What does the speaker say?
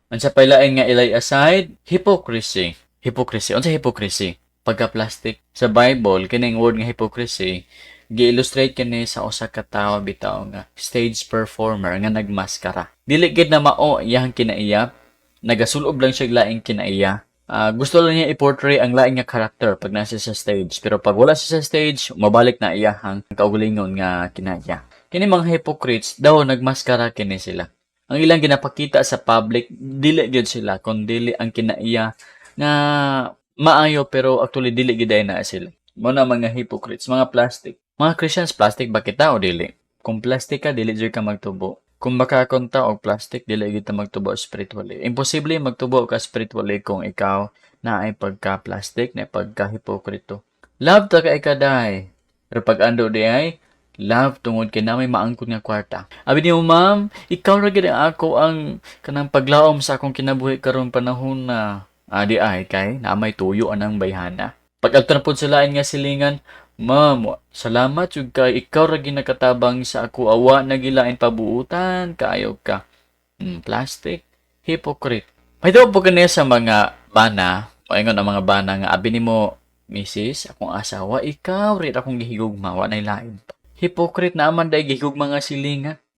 Unsa pay lain nga i-lay aside? Hypocrisy. Hypocrisy. Unsa hypocrisy? Pagka-plastic. Sa Bible, kining word nga hypocrisy, gi-illustrate kini sa usa ka tawo bitaw nga stage performer nga nagmaskara. Dili gid na mao iyang kinaiya, nagasulob lang siya laing kinaiya. Gusto lang niya i-portray ang laing nga character pag nasa sa stage. Pero pag wala siya sa stage, mabalik na iyahang kaugalingon nga kinaiya. Kini mga hypocrites daw nagmaskara kini sila. Ang ilang ginapakita sa public, dili gyud sila kun dili ang kinaiya nga maayo, pero actually dili gyud na sila. Mao na mga hypocrites, mga plastic. Mga Christians, plastic ba kita o dili? Kung plastic ka, dili jud ka magtubo. Kung makakonta og plastic, dili gyud ta magtubo spiritually. Imposible magtubo ka spiritually kung ikaw na ay pagka-plastic, na pagka-hipokrito. Love ta kay kaday. Pero pag ando di ay, love tungod kay na may maangkon nga kwarta. Abi niyo, "Ma'am, ikaw ra gid ang ako ang kanang paglaom sa akong kinabuhi karon panahon na." Adi ay kay na may tuyo anang bayhana. Pag adto na pod sa lain nga silingan, "Ma'am, salamat jud kay ikaw ra gyud nakatabang sa ako, awa na gilain pabuutan kaayo ka." Plastic, hypocrite. May daw po kani sa mga bana, moingon ang mga bana nga abi nimo, "Misis, akong asawa, ikaw rin akong gihigugma, wa nay lain pa." Hypocrite na man day gihigugma nga silingan.